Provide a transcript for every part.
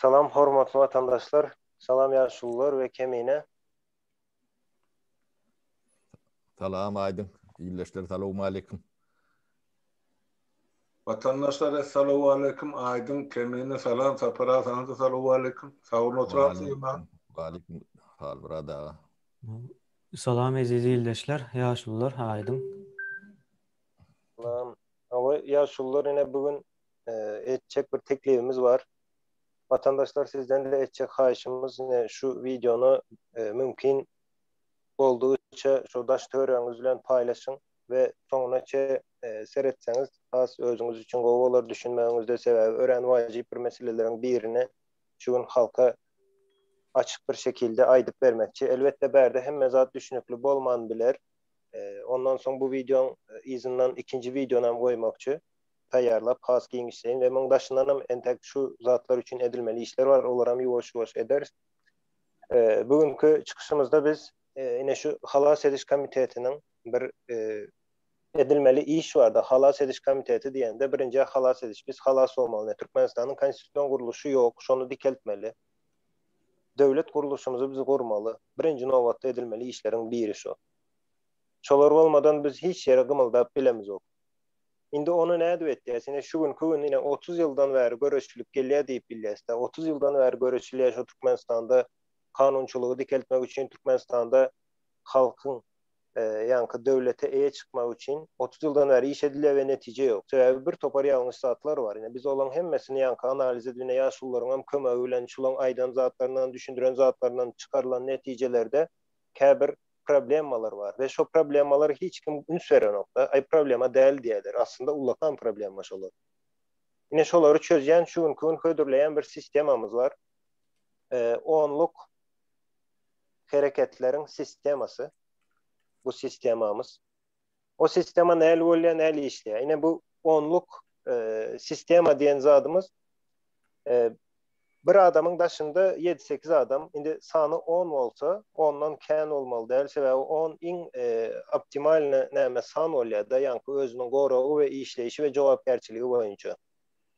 Salam hormatly watandaşlar, salam ýaşulular we Kemine. Salam Aýdyň, ildeşler salowmaleýkim. Watandaşlar essalawaleýkim Aýdyň, Kemine salam, Sapar aga saňada salowaleýkim. Sag boluň oturapsyňyz maňa. Waleýkim Halmyrat aga. Salam eziz ildeşler, ýaşulular, Aýdyň. Salam. Hawa ýaşulular ine bu gün etjek bir teklibimiz bar. Watandaşlar sizden-de etjek haýyşymyz ine şu wideony mümkin boldugyça şu daş töweregiňiz bilen paýlaşyň we soňunaça seretseňiz has özüňiz üçin gowy bolar düşünmegiňizde sebäbi örän wajyp bir meseleleriň birini şu gün halka açyk bir şekilde aýdyp bermekçi. Elbetde bärde hemme zat düşünikli bolman biler. Ondan soň bu wideoň yzyndan ikinji wideony hem goýmakçy. Taýýarlap has giňişleýin we muň daşyndanam entek şu zatlar üçin edilmeli işler bar olaram ýuwaş-ýuwaş ederis. Bu günki çykyşymyzda biz ine şu halas ediş komitetiniň bir edilmeli iş barda halas ediş komiteti diýende birinji halas ediş biz halas bolmaly ine Türkmenistanyň konstitusion gurluşy ýok şony dikeltmeli. Döwlet gurluşymyzy biz gurmaly. Birinji nobatda edilmeli işleriň biri şu. Şolar bolmadan biz hiç ýere gymyldap bilemizok. Indi ony nädip etýäs? Ine şu günki gün ine 30 ýyldan bäri göreşilip gelýär diýip bilýäs-dä. 30 ýyldan bäri göreşilýär şu Türkmenistanda kanunçylygy dikeltmek üçin Türkmenistanda halkyň ýaňky döwlete eýe çykmagy üçin 30 ýyldan bäri iş edilýär we netije ýok. Sebäbi bir topar ýalňyş zatlar bar. Ine biz olaň hemmesini ýaňky analiz edip ine ýaşulularyňam kömegi bilen şulaň aýdan zatlaryndan düşündiren zatlaryndan çykarylan netijelerde käbir problemalar bar we şo problemalara hiç kim üns berenokda. Aý problema däl diýýärler. Aslynda ullakan problema şolar. Ine şolary çözýän şu günki gün hödürleýän bir sistemamyz bar. Onluk hereketleriň sistemasy bu sistemamyz. O sistema nähili bolýar, nähili işleýär? Ine bu onluk sistema diýen zadymyz bir adamyň daşynda 7-8 adam, indi sany 10 bolsa, ondan kän bolmaly däl, sebäbi 10 iň optimalny näme san bolýar-da, ýaňky özüniň goragy we işleýşi we jogapkärçiligi boýunça.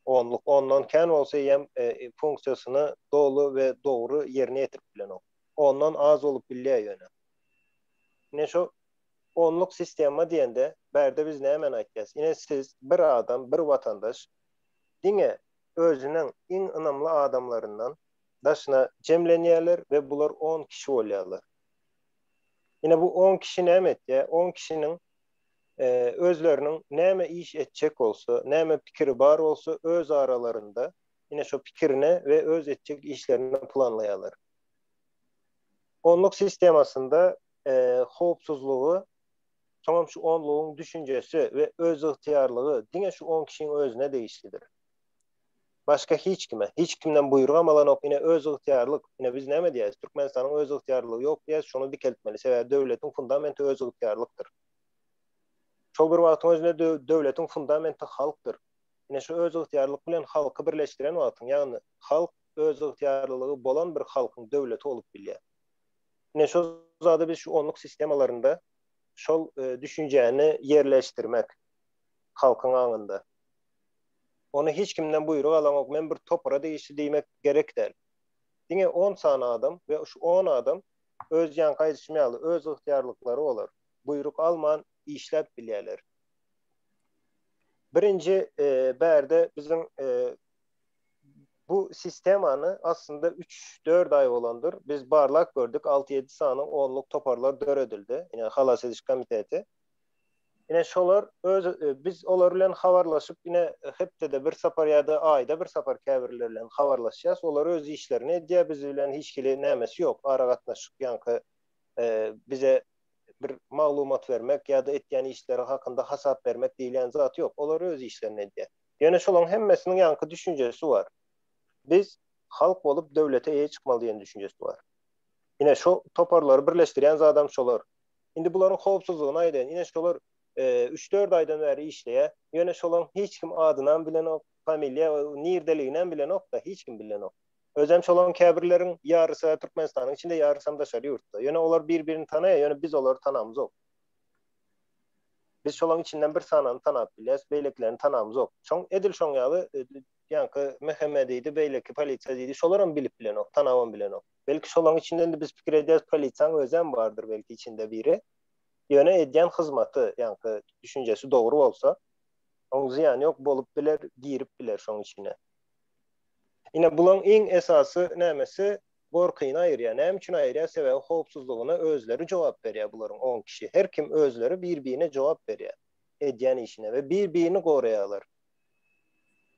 Onluk, ondan kän bolsa eýýäm funksiýasyny doly we dogry ýerine ýetirip bilenok. Ondan az bolup bilýär ýöne. Ine şo onluk sistema diýende bärde biz nämäni aýtýas? Ine siz bir adam, bir watandaş diňe özüniň iň ynamly adamlaryndan daşyna jemlenýärler we bular on kişi bolýarlar. Ine bu on kişi näme etýär? On kişiniň özleriniň näme iş etjek bolsa, näme pikiri bar bolsa öz aralarynda ine şo pikirini we öz etjek işlerini planlaýarlar. Onluk sistemasynda howpsuzlygy, soňam şu onlugyň düşünjesi we özygtyýarlygy diňe şu on kişiň özüne degişlidir. Başga hiç kime, hiç kimden buýrugam alanok, ine özygtyýarlyk, ine biz näme diýýäris, Türkmenistanyň özygtyýarlygy ýok diýýäris, şony dikeltmeli, sebäbi döwletiň fundamenti özygtyýarlykdyr. Şol bir wagtyň özünde döwletiň fundamenti halkdyr. Ine şu özygtyýarlyk bilen halky birleşdiren wagtyň, ýagny halk özygtyýarlylygy bolan bir halkyň döwleti bolup bilýär. Ine şu zady biz şu onluk sistemalarynda şol düşünjäni ýerleşdirmek halkyň aňynda. Ony hiç kimden buýruk alaňok, men bir topara degişli diýmek gerek däl. Diňe on sany adam we şu on adam öz ýaňky aýdyşym ýaly öz ygtyýarlyklary bolar. Buýruk alman işläp bilýärler. Birinji bärde biziň bu sistemany aslynda üç-dört aý bolandyr. Biz barlap gördük, alty-ýedi sany onluk toparlar döredildi. Ine, halas ediş komiteti. Ine, şolar öz biz olar bilen habarlaşyp, ine, hepdede bir sapar ýa-da aýda bir sapar käbirleri bilen habarlaşýas. Olar öz işlerini edýär, biz bilen hiç hili nämesi ýok, aragatnaşyk ýaňky bize bir maglumat bermek ýa-da etýän işleri hakynda hasap bermek diýilýän zat ýok. Olar öz işlerini edýär. Ýöne şolaryň hemmesiniň ýaňky düşünjesi bar. Biz halk bolup döwlete eýe çykmaly diýen düşünjesi bar. Ine şo toparlary birleşdirýän zadam şolar. Indi bularyň howpsuzlygyny aýdaýyn. Ine şolar üç-dört aýdan bäri işleýär. Ýöne şolaryň hiç kim adynam bilenok, familiýa, nirdeliginem bilenok-da, hiç kim bilenok. Özem şolaryň käbirleriň ýarysy Türkmenistanyň içinde, ýarysam daşary ýurtda. Ýöne olar bir-birini tanaýar, ýöne biz olary tanamyzok. Biz şolaryň içinden bir sanyny tanap bilýäris, beýlekilerini tanamyzok. Şoň edil şoň ýaly e, ýaňky MHM diýdi, beýleki polisiýa diýdi, şolaram bilip bilenok, tanabam bilenok. Belki şolaň içinden-de biz pikir edýäris, polisiýaň özem bardyr belki içinde biri. Ýöne edýän hyzmaty, ýaňky düşünjesi dogry bolsa, oň zyýany ýok, bolup biler, girip biler şoň içine. Ine bulaň iň esasy nämesi gorkyny aýyrýar. Näme üçin aýyrýar? Sebäbi howpsuzlygyna özleri jogap berýär bularyň on kişi. Her kim özleri bir-birine jogap berýär edýän işine we bir-birini goraýarlar.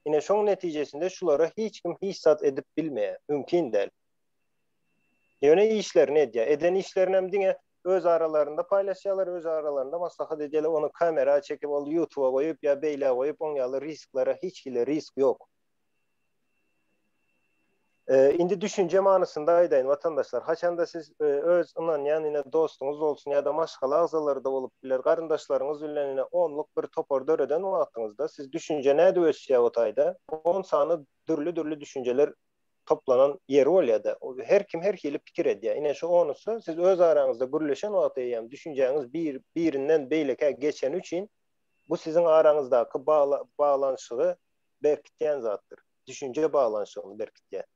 Ine şoň netijesinde şulara hiç kim hiç zat edip bilmeýär. Mümkin däl. Ýöne işlerini edýär. Eden işlerinem diňe öz aralarynda paýlaşýarlar, öz aralarynda maslahat edýärler. Ony kamera çekip, ol ýutuba goýup ýa beýlä goýup, oň ýaly risklere hiç hili risk ýok. Indi düşünje manysynda aýdaýyn, watandaşlar, haçanda siz öz ynanýan ine dostuňyz bolsun ýa-da maşgala agzalary-da bolup biler, garyndaşlaryňyz bilen ine onluk bir topar döreden wagtyňyzda siz düşünje nädip ösýär o taýda? On sany dürli-dürli düşünjeler toplanan ýeri bolýar-da. Her kim her hili pikir edýär. Ine şu onusy siz öz araňyzda gürleşen wagty eýýäm düşünjäňiz bir birinden beýlekä geçeni üçin bu siziň araňyzdaky baglanyşygy berkitýän zatdyr. Düşünje baglanyşygyny berkitýär.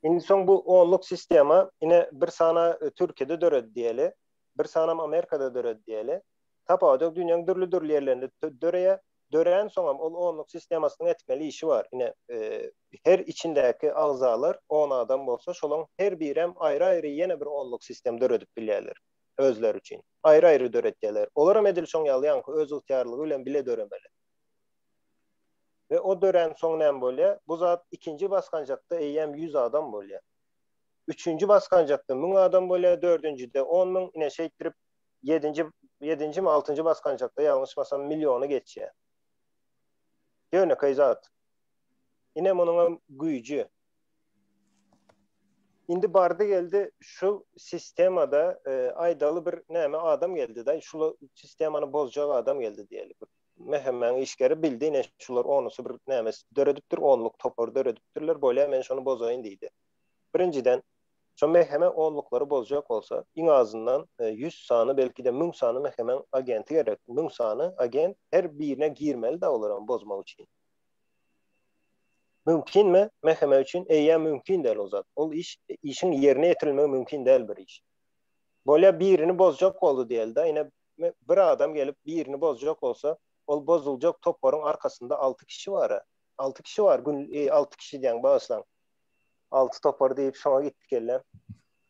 Indi soň bu onluk sistema ine bir sana e, Türkiýede döredi diýeli, bir sanam Amerikada döredi diýeli. Tapawudy ýok, dünýäň dürli-dürli ýerlerinde döreýär. Dörän soňam ol onluk sistemasynyň etmeli işi bar. Ine e, her içindäki agzalar 10 adam bolsa, şolaň her birem aýry-aýry ýene bir onluk sistem döredip bilýärler. Özleri üçin. Aýry-aýry döretýärler. Olaram edil şoň ýaly ýaňky öz ygtyýarlygy bilen bile döremeli. We o dörän soň näme bolýar? Bu zat ikinji basgançakda eýýäm 100 adam bolýar. Üçünji basgançakda 1000 adam bolýar, dördünjide 10 müň, ine şeýtdirip ýedinji, ýedinjimi altynjy basgançakda ýalňyşmasam milliony geçýär. Ýönekeý zat. Ine munuňam güýji. Indi bardy geldi şu sistemada e, aýdaly bir näme adam geldi da şu sistemany bozjak adam geldi diýeli. MHM-niň işgäri bildi ine şular onusy bir näme döredipdir, onluk topar döredipdirler, bolýa men şony bozaýyn diýdi. Birinjiden şo MHM onluklary bozjak bolsa, iň azyndan 100 e, sany belki de 1000 sany MHM-niň agenti gerek. 1000 sany agent her birine girmeli da olaram bozmak üçin. Mümkinmi? MHM üçin eýýäm mümkin däl o zat. Ol iş işiň ýerine ýetirilmegi mümkin däl bir iş. Bolýa birini bozjak boldy diýeli-de, ine bir adam gelip birini bozjak bolsa, ol bozuljak toparyň arkasynda 6 kişi bar-a. 6 kişi bar, gün 6 kişi diýen bagyşlaň. 6 topar diýip şoňa gitdi kellem.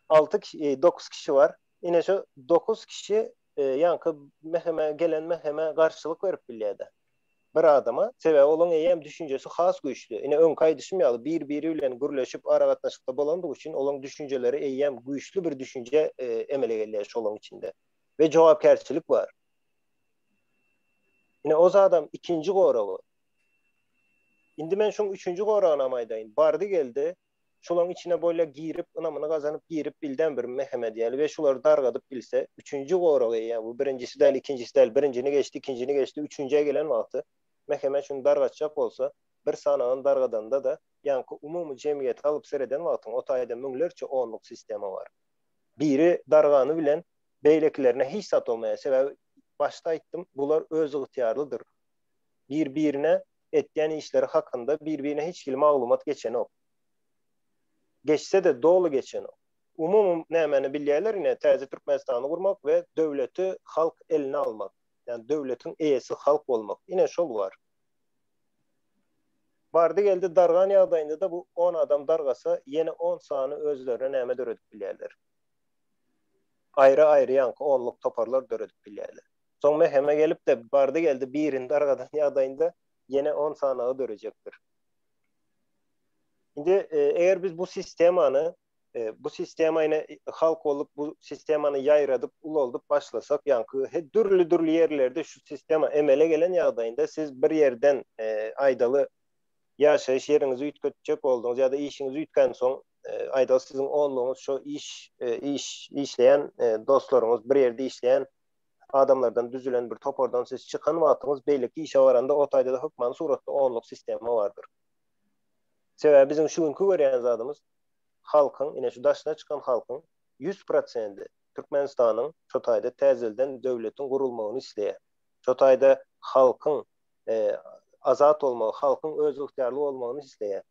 6 kişi, 9 kişi bar. Ine şu 9 kişi ýaňky MHM gelen MHM garşylyk berip bilýär-de. Bir adama, sebäbi olaň eýýäm düşünjesi has güýçli. Ine öňki aýdyşym ýaly bir-biri bilen gürleşip aragatnaşykda bolandygy üçin olaň düşünjeleri eýýäm güýçli bir düşünje emele gelýär şolaň içinde. We jogapkärçilik bar. Ine o zadam ikinji goragy. Indi men şoň üçünji goragynam aýdaýyn. Bardy geldi şolaň içine bolýa girip, ynamyny gazanyp girip bilden bir Mehmet ýaly we şulary dargadyp bilse, üçünji goragy ýa bu birinjisi däl, ikinjisi däl, birinjini geçdi, ikinjini geçdi, üçünjä gelen wagty Mehmet şuny dargatjak bolsa, bir sanagyny dargadanda-da, ýaňky umumy jemgyýeti alyp sereden wagtyň o taýda müňlerçe onluk sistema bar. Biri dargany bilen beýlekilerine hiç zat bolmaýar. Sebäbi başda aýtdym, bular özygtyýarlydyr. Bir-birine etýän işleri hakynda bir-birine hiç hili maglumat geçenok. Geçse-de doly geçenok. Umumy nämäni bilýärler ine täze Türkmenistany gurmak we döwleti halk eline almak. Ýagny döwletiň eýesi halk bolmak. Ine şol bar. Bardy geldi dargan ýagdaýynda-da bu on adam dargasa ýene on sany özlerine näme döredip bilýärler. Aýry-aýry ýaňky onluk toparlar döredip bilýärler. Soň MHM gelip-de bardy geldi birini dargadan ýagdaýynda ýene on sanagy dörejekdir. Indi eger biz bu sistemany bu sistema ine halk bolup bu sistemany ýaýradyp ulaldyp başlasak ýaňky dürli-dürli ýerlerde şu sistema emele gelen ýagdaýynda siz bir ýerden aýdaly ýaşaýyş ýeriňizi üýtgetjek bolduňyz ýa-da işiňizi üýtgänsoň aýdaly siziň onlugyňyz şu iş iş işleýän dostlaryňyz bir ýerde işleýän adamlardan düzülen bir topardan siz çykan wagtyňyz beýleki işe baranda o taýda-da hökmany suratda onluk sistema bardyr. Sebäbi biziň şu günki görýän zadymyz halkyň, ine şu daşyna çykan halkyň 100 prosendi Türkmenistanyň şo taýda täzelden döwletiň gurulmagyny isleýär. Şo taýda halkyň. azat bolmagy, halkyň özygtyýarly bolmagyny isleýär.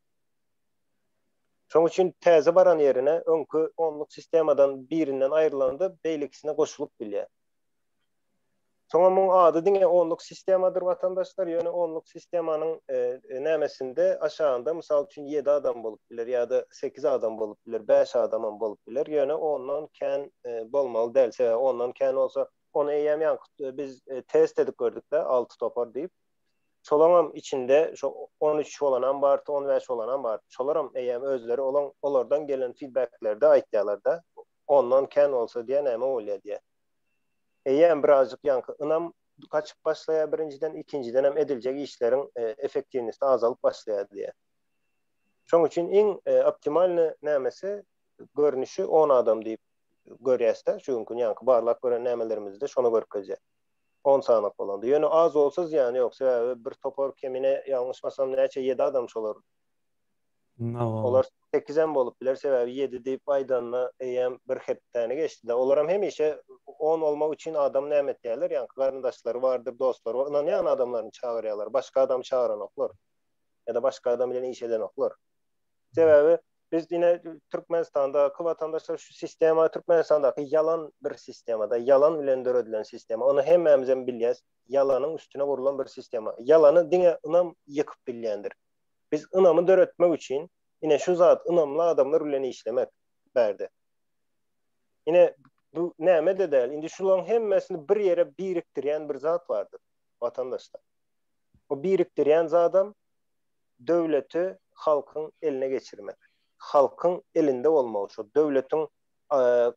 Şonuň üçin täze baran ýerine öňki onluk sistemadan birinden aýrylanda beýlekisine goşulyp bilýär. Soňam muň ady diňe onluk sistemadyr watandaşlar, ýöne onluk sistemanyň nämesinde aşagynda mysal üçin ýedi adam bolup biler ýa-da sekiz adam bolup biler, bäş adamam bolup biler, ýöne ondan kän bolmaly däl, sebäbi ondan kän bolsa ony eýýäm ýaňky biz test edip gördük-de alty topar diýip. Şolaňam içinde şo 13 bolanam bardy, 15 bolanam bardy. Şolaram eýýäm özleri olaň olardan gelen feedbacklerde aýtýarlar-da, ondan kän bolsa diýýär näme bolýar diýýär. Eýýäm birazjyk ýaňky ynam gaçyp başlaýar birinjiden, ikinjidenem ediljek işleriň effektiwnosti azalyp başlaýar diýýär. Şoň üçin iň optimalny nämesi görnüşi on adam diýip görýäs-de, şu günki ýaňky barlap gören nämelerimizde şony görkezýär. On sanak bolanda. Ýöne az bolsa zyýany ýok, sebäbi bir topar kemine ýalňyşmasam näçe ýedi adam şolar. Olar sekizem bolup biler, sebäbi ýedi diýip aýdanyna eýýäm bir hepdäni geçdi-de. Olaram hemişe on bolmak üçin adam näme etýärler, ýaňky garyndaşlary bardyr, dostlary bar, ynanýan adamlaryny çagyrýarlar, başga adam çagyranoklar. Ýa-da başga adam bilen iş edenoklar. Sebäbi biz ine Türkmenistandaky watandaşlar şu sistema Türkmenistandaky ýalan bir sistemada, ýalan bilen döredilen sistema. Ony hemmämizem bilýäs. Ýalanyň üstüne gurlan bir sistema. Ýalany diňe ynam ýykyp bilýändir. Biz ynamy döretmek üçin ine şu zat ynamly adamlar bilen işlemek bärde. Ine bu näme-de däl. Indi şularyň hemmesini bir ýere birikdirýän bir zat bardyr watandaşlar. O birikdirýän zadam döwleti halkyň eline geçirmek. Halkyň elinde bolmagy şo döwletiň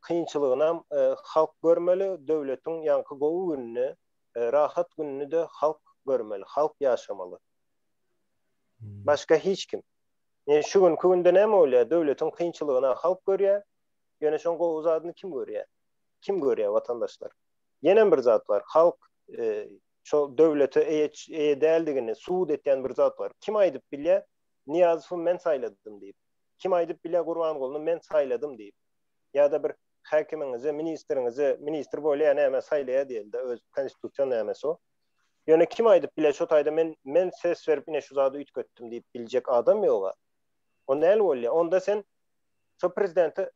kynçylygynam halk görmeli, döwletiň ýaňky gowy gününi, rahat gününi-de halk görmeli, halk ýaşamaly. Başga hiç kim. Ýöne şu günki günde näme bolýar? Döwletiň kynçylygyny halk görýär, ýöne şoň gowy zadyny kim görýär? Kim görýär watandaşlar? Ýenem bir zat bar. Halk şol döwlete eýe eýe däldigini subut etýän bir zat bar. Kim aýdyp bilýär, Nyýazowy men saýladym diýip? Kim aýdyp bilýär Gurbangulyny men saýladym diýip? Ýa-da bir häkimiňizi, ministriňizi, ministr bolýar näme saýlaýar diýeli-de, öz konstitusion nämesi o. Ýöne kim aýdyp bilýär şo taýda men men ses berip ine şu zady üýtgetdim diýip biljek adam ýoga. O näl bolýar? Onda sen şo prezidenti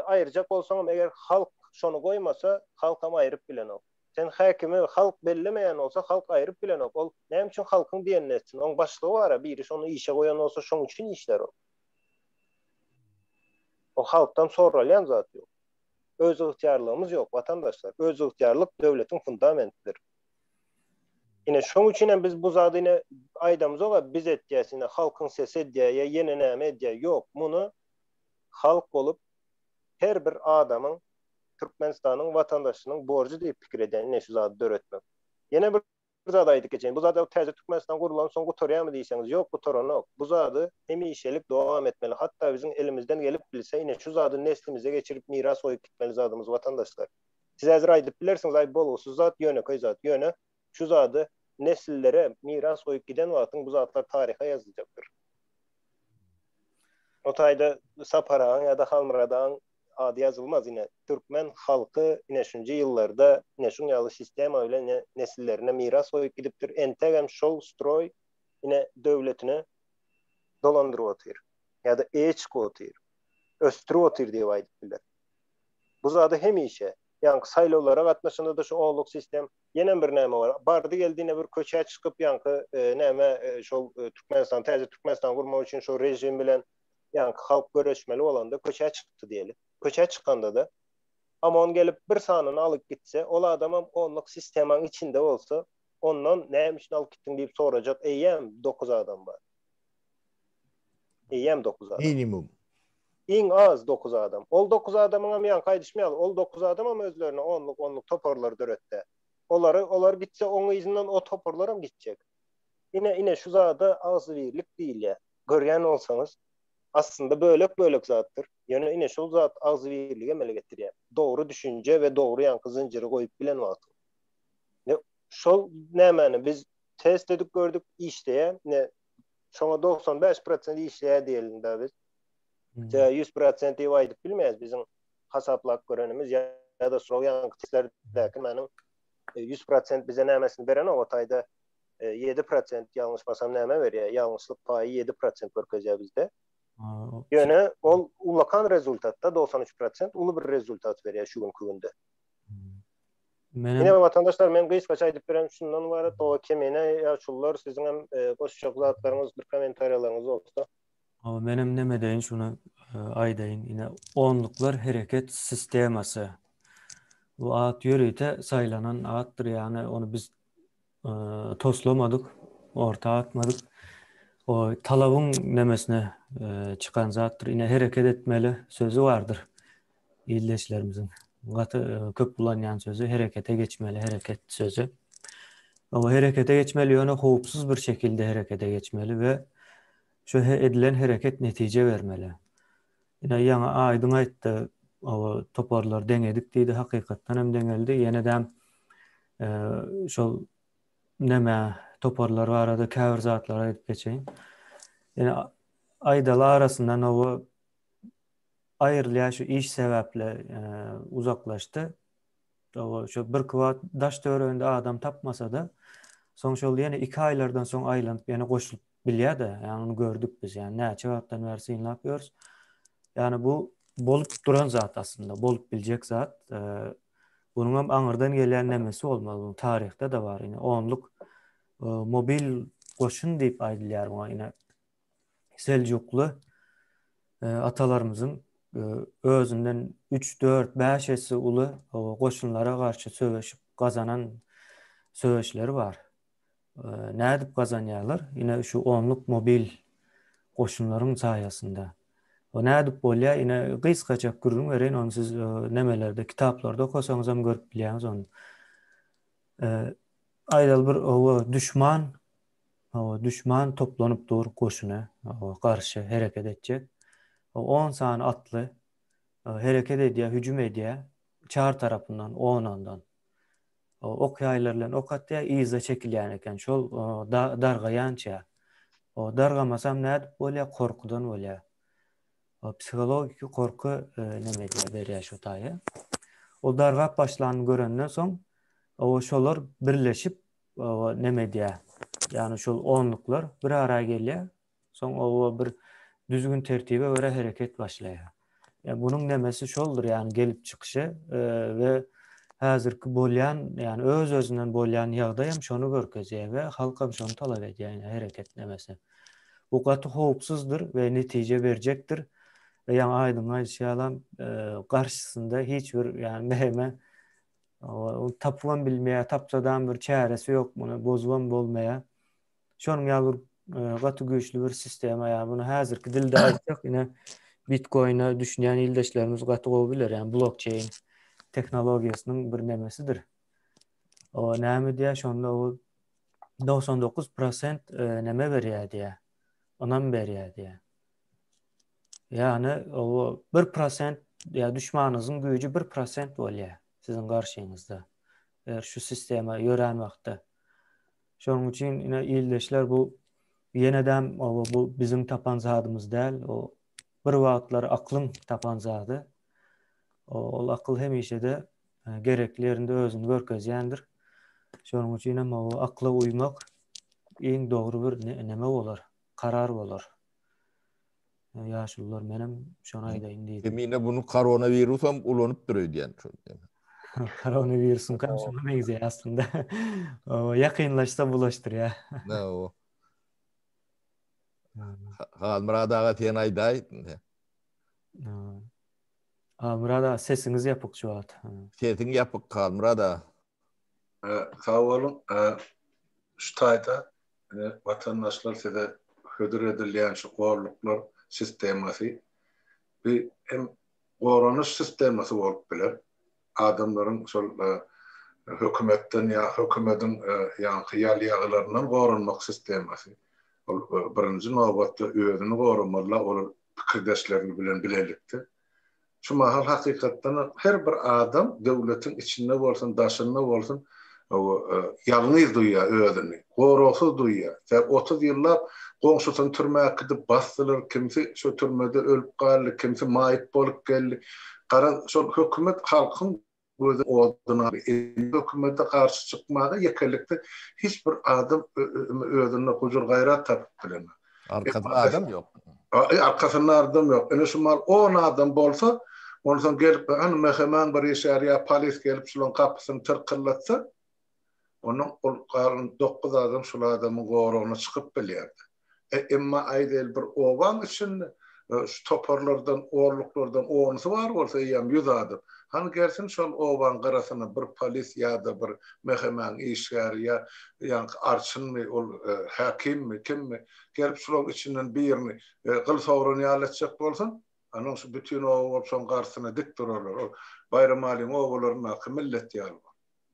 aýyrjak bolsaňam eger halk şony goýmasa halkam aýryp bilenok. Sen häkimi halk bellemeýän bolsa halk aýryp bilenok. Ol näme üçin halkyň diýenini etsin? Oň başlygy bara biri şony işe goýan bolsa şoň üçin işler ol. O halkdan soralýan zat ýok. Özygtyýarlygymyz ýok watandaşlar. Özygtyýarlyk döwletiň fundamentidir. Ine şoň üçin hem biz bu zady ine aýdamyzok-a biz etýäs ine halkyň sesi edýär ýa ýene näme edýär. Ýok, muny halk bolup her bir adamyň Türkmenistanyň watandaşynyň borjy diýip pikir edýän ine şu zady döretmek. Ýene bir zat aýdyp geçeýin. Bu zat täze Türkmenistan gurlansoň gutarýarmy diýseňiz, ýok gutaranok. Bu zady hemişelik dowam etmeli. Hatda biziň elimizden gelip bilse ine şu zady neslimize geçirip miras goýup gitmeli zadymyz watandaşlar. Siz häzir aýdyp bilersiňiz aý bolgusyz zat ýönekeý zat. Ýöne şu zady nesillere miras goýup giden wagtyň bu zatlar taryha ýazyljakdyr. O taýda Sapar agaň ýa-da Halmyrat agaň ady ýazylmaz ine türkmen halky ine şunja ýyllarda ine şuň ýaly sistema bilen ine nesillerine miras goýup gidipdir entegem şol stroý ine döwletini dolandyryp otyr ýa-da eýe çykyp otyr ösdürip otyr diýip aýdyp biler bu zady hemişe ýaňky saýlawlara gatnaşanda-da şu onluk sistem ýenem bir näme bar bardy geldi ine bir köçä çykyp ýaňky näme şol Türkmenistan täze Türkmenistan gurmak üçin şol režim bilen ýaňky halk göreşmeli bolanda köçä çykdy diýeli. Köçä çykanda-da OMON gelip bir sanyny alyp gitse, ol adamam onluk sistemaň içinde bolsa, ondan näme üçin alyp gitdiň diýip sorajak eýýäm dokuz adam bar. Eýýäm dokuz adam. Minimum. Iň az dokuz adam. Ol dokuz adamyňam ýaňky aýdyşym ýaly, ol dokuz adamam özlerine onluk onluk toparlar döretdi. Olary, olar gitse oň yzyndan o toparlaram gitjek. Ine, ine şu zada agzybirlik diýilýär. Görýän bolsaňyz, aslynda bölek-bölek zatdyr. Ýöne ine şol zat agzybirligi emele getirýär. Dogry düşünje we dogry ýaňky zynjyry goýup bilen wagtyň. Ine şol nämäni biz test edip gördük, işleýär. Ine şoňa 95 prosent işleýär diýelim da biz. Ýa 100 prosent diýip aýdyp bilmeýäs biziň hasaplap görenimiz ýa-da şol ýaňky testlerdäki meniň 100 prosent bize nämesini berenok o taýda. 7% ýalňyşmasam näme berýär? Ýalňyşlyk paýy 7% görkezýär bizde. Ýöne ol ullakan rezultatda 93% uly bir rezultat berýär şu günki günde. Menem Ine watandaşlar men gysgaça aýdyp beren şundan ybarat o kemine ýaşulular siziň hem e, goşjak zatlaryňyz bir kommentariýalaryňyz bolsa. O menem neme deýin şuny e, aýdaýyn. Ine onluklar hereket sistemasy. Bu at ýörite saýlanan atdyr ýagny ony biz e, toslamadyk, orta atmadyk. O talabyň nemesine e, çykan zatdyr. Ine hereket etmeli sözi bardyr. Ildeşlerimiziň gaty e, köp ulanýan sözi herekete geçmeli, hereket sözi. O herekete geçmeli, ýöne howpsuz bir şekilde herekete geçmeli we şu edilen hereket netije bermeli. Ine ýaňy Aýdyň aýtdy, o toparlar deňedik diýdi, hakykatdan hem deňeldi. Ýene-de e, şol neme toparlar barada käbir zatlary aýdyp geçeýin. Ýene aýdaly arasyndan o aýrylýar şu iş sebäpli e, uzaklaşdy. Oba şu birki wagt daş töwereginde adam tapmasa-da, soň şol ýene iki aýlardan soň aýlanyp ýene goşulyp bilýär-de. Ýagny ony gördük biz. Ýagny näçe wagtdan bäri synlap ýörüs. Ýagny bu bolup duran zat aslynda, bolup biljek zat. Bunuň hem aňyrdan gelýän nemesi bolmaly. Bu taryhda-da bar. Ine onluk mobil goşun diýip aýdylýar muňa. Ine Seljukly atalarymyzyň özünden 3, 4, 5 esse uly goşunlara garşy söweşip gazanan söweşleri bar. Nädip gazanýarlar? Ine şu onluk mobil goşunlaryň saýasynda. O nädip bolýar? Ine gysgaça gürrüň bereýin, ony siz nemelerde, kitaplarda okasaňyz hem görüp bilýäňiz ony. Aýdaly bir owa düşman Hawa, duşman toplanyp dur goşuna, hawa, garşy hereket etjek. On sany atly hereket edýär, hüjüm edýär, çar tarapyndan, on-ondan. Ok ýaýlary bilen ok atýar, yza çekilýän eken, şol dargaýança. Dargamasam nädip bolýar, gorkudan bolýar. Psihologiki gorky neme edýär, berýär şo taýa. Ol dargap başlanyny görenden soň, şolar birleşip, Oba neme edýär? Ýagny şol onluklar bir ara gelýär. Soň oba bir düzgün tertibe görä hereket başlaýar. Ýa bunuň nemesi şoldur, ýagny gelip çykyşy e, we häzirki bolýan, ýagny öz-özünden bolýan ýagdaý hem şony görkezýär we halk hem şony talap edýär, ýagny hereket nemesi. Bu gaty howpsuzdyr we netije berjekdir. We ýaňy Aýdyň aýdyşy ýalam e, garşysynda hiç bir ýagny meheme Ony tapybam bilmeýär, tapsadam bir çäresi ýok, muny bozubam bolmaýar. Şonuň ýaly bir e, gaty güýçli bir sistema ýa muny häzirki dilde aýtsak, ine bitcoin-e düşünýän ildeşlerimiz gaty gowy biler, ýagny blokçeýn tehnologiýasynyň bir nemesidir. O näme diýýär, şonda o 99% e, neme berýär diýýär. Ynam berýär diýýär. Ýagny o 1% ýa düşmanyňyzyň güýji 1% bolýar siziň garşyňyzda. Eger şu sistema ýörän wagtda. Şonuň üçin ine ildeşler bu ýenedem o bu biziň tapan zadymyz däl. O bir wagtlar aklyň tapan zady. Ol akyl hemişe-de e, gerekli ýerinde özüni görkezýändir. Şonuň üçin hem o akla uýmak iň dogry bir neme bolar, karar bolar. Ýaşulular menem şony aýdaýyn diýdim. Kemine bunu koronawirusam ulanypdyr öýdýän şol. Koronawirusyň hem şoňa meňzeýär aslynda. Ýakynlaşsa bulaşdyrýar. Ne o. Halmyrat aga sen aýdaý. Halmyrat aga sesiňiz ýapyk şu wagt. Sesiň ýapyk Halmyrat aga. Sag boluň. Şu taýda watandaşlar size hödür edilýän şu gorluklar sistemasy bi hem goranyş sistemasy bolup biler. Adamlaryň şol hökümetden ýa hökümediň ýaňky ýal-ýagylaryndan goranmak sistemasy. Ol birinji nobatda özüni goramaly, olar pikirdeşlerini bilen bilelikde. Şu mahal hakykatdanam her bir adam döwletiň içinde bolsun, daşynda bolsun, ýalňyz duýýar özüni, goragsyz duýýar. Sebäbi 30 ýyllap goňşusyny türmä äkidip basdylar, kimsi şo türmede ölüp galdy, kimsi maýyp bolup geldi. Garaz, şol hökümet halkyň. Gözi oduna hökümete garşy çykmaga ýekelikde hiç bir adam özünde gujur-gaýrat tapyp bilenok. Arkasynda adam ýok. Arkasynda adam ýok. Ine şu mal on adam bolsa, onsoň gelip hany MHM-iň bir işgäri ýa polis gelip şularyň gapysyny tyrkyldatsa, Onuň ol galan dokuz adam şul adamyň goragyna çykyp bilýärdi. E, emma aýdaýly bir obaň içinde şu toparlardan, orluklardan onusy bar bolsa eýýäm ýüz adam. Hany gelsin şol obaň gyrasyna bir polis ýa-da bir MHM-iň işgäri ýa ýaňky arçynmy, ol häkimmi, kimmi, gelip şularyň içinden birini gyl sogran ýaly etjek bolsun, Onuň şu bütin oba bolup şoň garşysyna dik durarlar. Ol Baýramalyň obalaryndaky millet ýaly.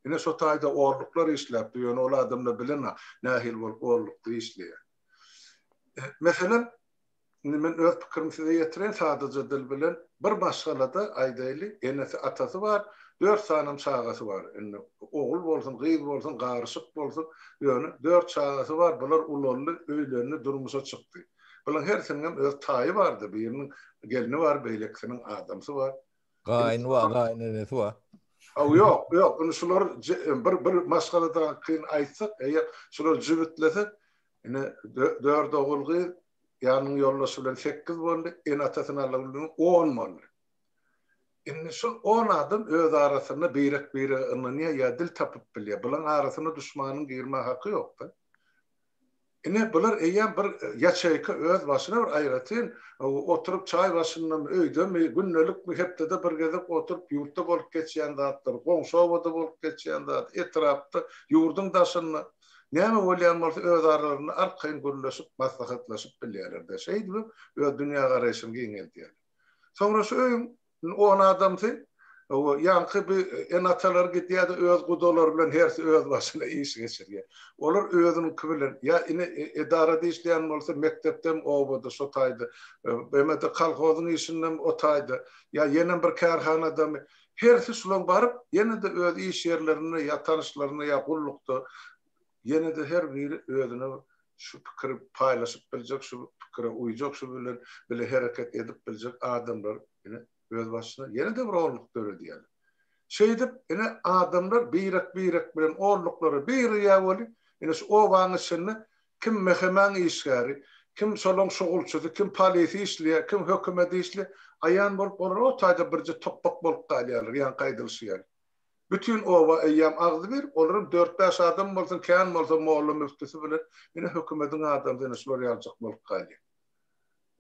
Ine şo taýda orluklar işläpdi, ýöne ol adamlar bilenok nähili bolup orlukda işleýär. Meselem, indi men öz pikirimi size ýetireýin sadaja dil bilen, bir maşgalada aýdaýly, enesi, atasy bar, dört sanam çagasy bar. Indi ogul bolsun, gyz bolsun, garyşyk bolsun, ýöne dört çagasy bar, bular ulaldy, öýlendi, durmuşa çykdy. Bularyň hersiniňem öz taýy bardy, biriniň gelni bar, beýlekisiniň adamsy bar. Gaýyny bar, gaýynenesi bar. Aw ýok, ýok, indi şular bir bir maşgaladakyny aýtsak, eger şular jübütlesek, ine dört ogul gyz, ýanynyň ýoldaşy bilen sekiz boldy, ene-atasyny alyp bilen on boldy. Indi şul on adam öz arasynda birek-birege ynanýar ýa dil tapyp bilýär. Bularyň arasyna duşmanyň girmäge haky ýok-da. Ine, bular eýýäm bir ýaçeýka öz başyna bir aýratyn oturyp çaý başyndamy, öýdemi, gündelikmi, hepdede bir gezek oturyp ýurtda bolup geçýän zatlary, goňşy obada bolup geçýän zat, etrapda, ýurduň daşynda näme bolýan bolsa öz aralarynda arkaýyn gürleşip, maslahatlaşyp bilýärler-de. Şeýdibem öz dünýägaraýşyny giňeldýärler. Soňra şu öýüň Indi on adamsy, hawa, ýaňky bi ene-atalary gidýär-de öz gudalary bilen hersi öz başyna iş geçirýär. Olar özüniňki bilen, ýa ine edarada işleýän bolsa mekdepdem obada şo taýda, emede kolhozyň işindem o taýda, ýa ýenem bir kärhanadamy, hersi şulaň baryp ýene-de öz iş ýerlerinde ýa tanyşlarynda ýa gullukda ýene-de her biri özüne bir şu pikiri paýlaşyp biljek, şu pikire uýjak, şu bilen bile hereket edip biljek adamlar ine öz başyna ýene-de bir onluk döredýärler. Şeýdip, ine adamlar birek-birek bilen onluklara birigýär weli, ine şu obaň içinde kim MHM-iň işgäri, kim şolaň şugulçysy, kim polisi işleýär, kim hökümede işleýär, aýan bolup olar o taýda birje topbak bolup galýarlar, ýaňky aýdylyşy ýaly. Bütin oba eýýäm agzybir, olaram dört-bäş adam bolsun, kän bolsa molla-müftüsi bilen, ine hökümediň adamsy ine şular ýalyjak bolup galýar.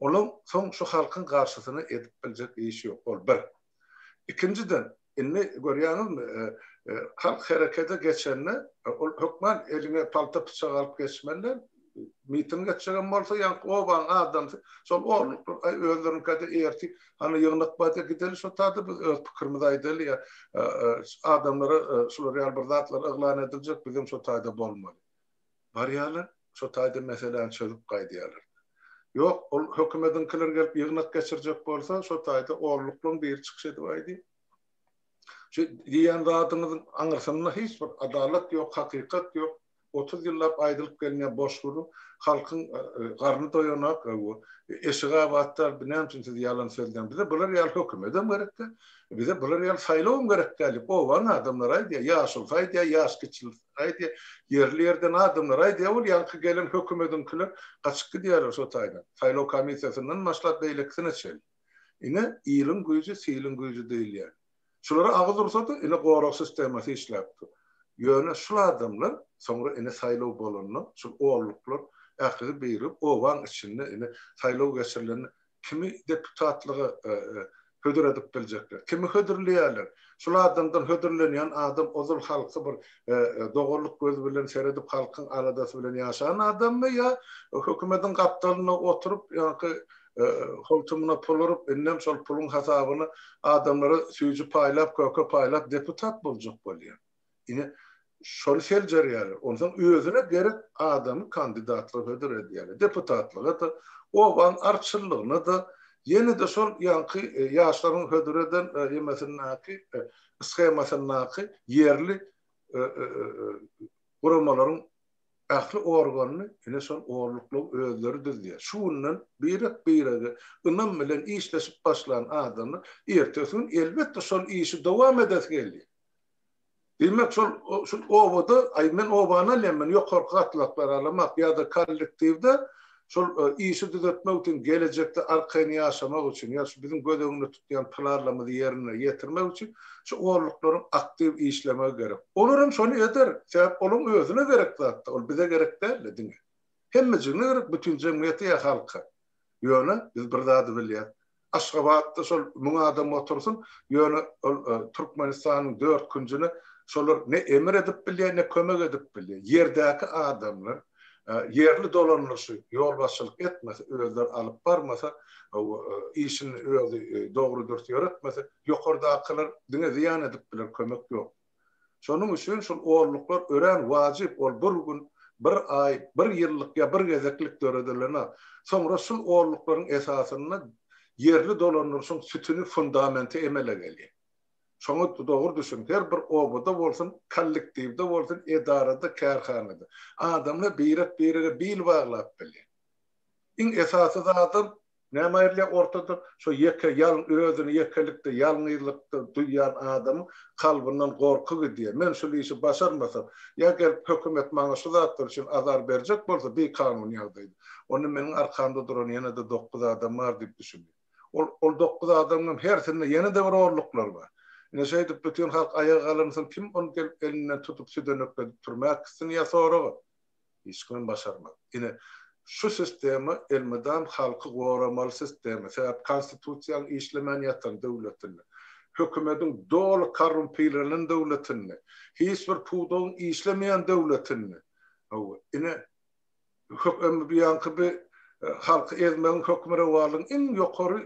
Olaň soň şu halkyň garşysyna edip biljek işi ýok, ol bir. Ikinjiden, indi görýäňizmi, halk herekete geçende, ol hökman eliňe palta-pyçak alyp geçmeli däl, Miting etjegem bolsa ýaňky obaň adamsy şol orluklar aý özleriňkede ertir hany ýygnak barda gideli şo tada biz öz pikirimizi aýdaly ýa adamlara şular ýaly bir zatlar yglan ediljek bizem şo taýda bolmaly. Barýarlar şo taýda meseläni çözüp gaýdýarlar. Ýok ol hökümediňkiler gelip ýygnak geçirjek bolsa şo taýda orluklaň biri çykyş edip aýdýar. Şu diýýän zadyňyzyň aňyrsynda hiç bir adalat ýok hakykat ýok. 30 ýyllap aýdylyp gelinýän boş gürrüň, halkyň garny doýanak, eşigi abat däl, bu näme üçin siz ýalan sözleýäňiz, bize bular ýaly hökümedem gerek däl, bize bular ýaly saýlawam gerek däl diýip, obaň adamlary aýdýar, ýaşulusy aýdýar, ýaş kiçilisi aýdýar, ýerli-ýerden adamlar aýdýar, ol ýaňky gelen hökümediňkiler gaçyp gidýärler şo taýdan, saýlaw komissiýasyndan başlap beýlekisine çenli. Ine, iliň güýji, siliň güýji diýilýär. Şulara agyz ursa-da, ine gorag sistemasy işläp dur. Ýöne şul adamlar soňra ine saýlaw bolanda, şul olluklar ählisi birigip obaň içinde ine saýlaw geçirilende kimi deputatlyga hödür edip biljekler, kimi hödürleýärler. Şul adamdan hödürlenýän adam ozal halky bir doganlyk gözi bilen seredip halkyň aladasy bilen ýaşan adammy ýa hökümediň gapdalynda oturyp ýaňky Holtumyna pul urup, indem şol puluň hasabyna adamlara süýji paýlap, köke paýlap deputat boljak bolýar. Ine, şony seljerýärler. Onsoň özüne gerek adamy kandidatlyga hödür edýärler. Deputatlyga-da, obaň arçynlygyna-da, ýene-de şol ýaňky ýaşlaryň hödür eden ýemesindäki, shemasyndaky ýerli guramalaryň Ähli organyny ine şol orluklygy özleri düzýär. Şu günden birek-birege ynam bilen işleşip başlan adamlar ertesi gün elbetde şol işi dowam edesi gelýär. Diýmek şol şu obada, aý men obany alýan, men ýokarky gatlaklary alamak ýa-da kollektiwde şol işi düzetmek üçin, gelejekde arkaýyn ýaşamak üçin ýa şu biziň göz öňünde tutýan planlarymyzy ýerine ýetirmek üçin şu orluklaryň aktiw işlemegi gerek. Olar hem şony eder. Sebäp olaryň özüne gerek zatda, ol bize gerek däl-de diňe. Hemmejigine gerek, bütin jemgyýete ýa halka. Ýöne biz bir zady bilýäs. Aşgabatda şol müň adam otursyn, ýöne ol Türkmenistanyň dört künjüne şolar ne emir edip bilýär, ne kömek edip bilýär. Ýerdäki adamlar ýerli dolanyşy ýolbaşçylyk etmese, özleri alyp barmasa, işini özi dogry-dürs ýöretmese, ýokardakylar diňe zyýan edip biler, kömek ýok. Şonuň üçin şol orluklar örän wajyp, ol bir gün, bir aý, bir ýyllyk ýa bir gezeklik döredilenok. Soňra şul orluklaryň esasynda ýerli dolandyryşyň sütüni, fundamenti emele gelýär. Şoňa dogry düşüniň, her bir obada bolsun, kollektiwde bolsun, edarada, kärhanada adamlar birek-birege bil baglap bilýär. Iň esasy zadam Näme aýrylýar ortada? Şo ýeke, ýal, özüni ýekelikde, ýalňyzlykda duýýan adamyň kalbyndan gorky gidýär. Men şul işi başarmasam, ýa gelip hökümet maňa şu zatlar üçin azar berjek bolsa, bikanun ýagdaýda, onda meniň arkamda duran ýene-de dokuz adam bar diýip düşünýär. Ol, ol dokuz adamyň hem hersinde ýene-de bir orluklar bar. Ine şeýdip bütin halk aýaga galansoň kim ony gelip elinden tutup südenekledip türmä äkitsin ýa soraga? Hiç kimem başarmaz. Ine, şu sistema elmydam halky goramaly sistema. Sebäp konstitusiýaň işlemän ýatan döwletinde, hökümediň doly korrumpirlenen döwletinde, hiç bir pudagyň işlemeýän döwletinde, hawa, ine, ýaňky bi halky ezmegiň hökmürowanlygyň iň ýokary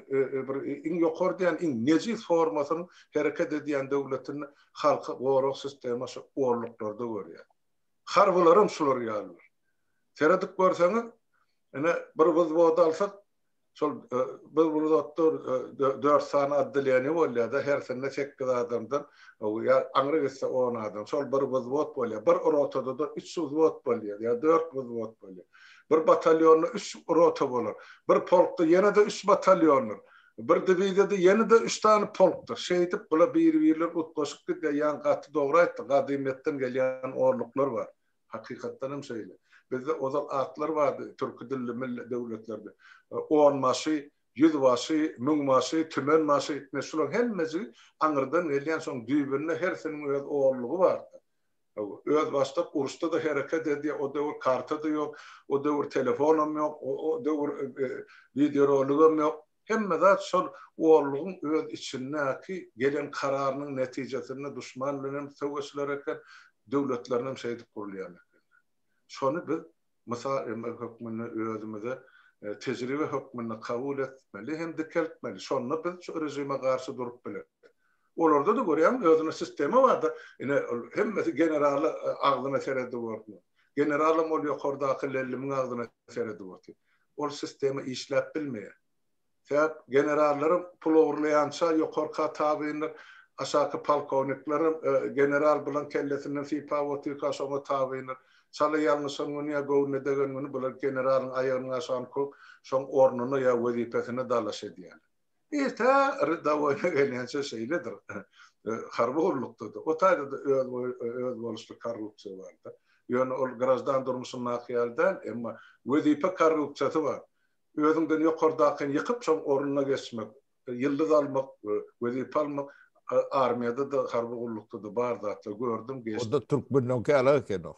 bir iň ýokary diýen iň nejis formasynyň hereket edýän döwletinde halky gorag sistema şu orluklarda görýär. Harbylaram şular ýalydyr. Seredip görseňiz, ine, bir wzwody alsak, şol bir wzwodda dört sany otdeleniýe bolýar-da, hersinde sekiz adamdan, ýa aňry gitse on adam, şol bir wzwod bolýar. Bir rotada-da üç wzwod bolýar, ýa dört wzwod bolýar. Bir batalýonda üç rota bolar. Bir polkda ýene-de üç batalýondyr. Bir diwiziýada ýene-de üç sany polkdyr. Şeýdip, bular biri-birleri utgaşyp gidýär. Ýaňy gaty dogry aýtdy, gadymyýetden gelýän orluklar bar. Hakykatdan hem şeýle. Bizde ozal atlar bardy, türki dilli milli döwletlerde. Onbaşy, ýüzbaşy, müňbaşy, tümenbaşy, ine şularyň hemmejigi aňyrdan gelýän, şoň düýbünde hersiniň öz orlugy bardy. Özbaşdak uruşda-da hereket edýär, o döwür karta-da ýok, o döwür telefonam ýok, o döwür wideoroligem ýok. Hemme zat şol orlugyň öz içindäki gelen kararynyň netijesinde duşman bilen hem söweşiler eken, döwletlerinem şeýdip gurulýan eken. Şony biz mysal hökmünde özümize tejribe hökmünde kabul etmeli hem dikeltmeli. Şonda biz şu režime garşy durup bileris. Olarda-da görýäňmi özüne sistema barda, ine ol hemmesi generala agzyna seredip otyr. Generalam ol ýokardaky lellimiň agzyna seredip otyr. Ol sistema işläp bilmeýär. Sebäp generallaram pul ogurlaýança ýokarka tabyndyr, aşaky polkowniklerem general bilen kellesinden sypap otyrka şoňa tabyndyr. Çala ýalňyşan güni ýa göwnüne degen güni bular generalyň aýagynyň aşagyny köwüp, şoň ornuna ýa wezipesine dalaş edýärler. Tä rdawoýna gelýänçä şeýledir. Harby gullukda-da, o taýda-da özboluşly korrupsiýa bar-da. Ýöne ol graždan durmuşyndaky ýaly däl, emma wezipe korrupsiýasy bar. Özüňden ýokardakyny ýykyp, şoň ornuna geçmek, ýyldyz almak, wezipe almak armiýada-da, harby gullukda-da bar zatlar. Gördüm, geçdim. O-da türkmenleňki ýaly eken o.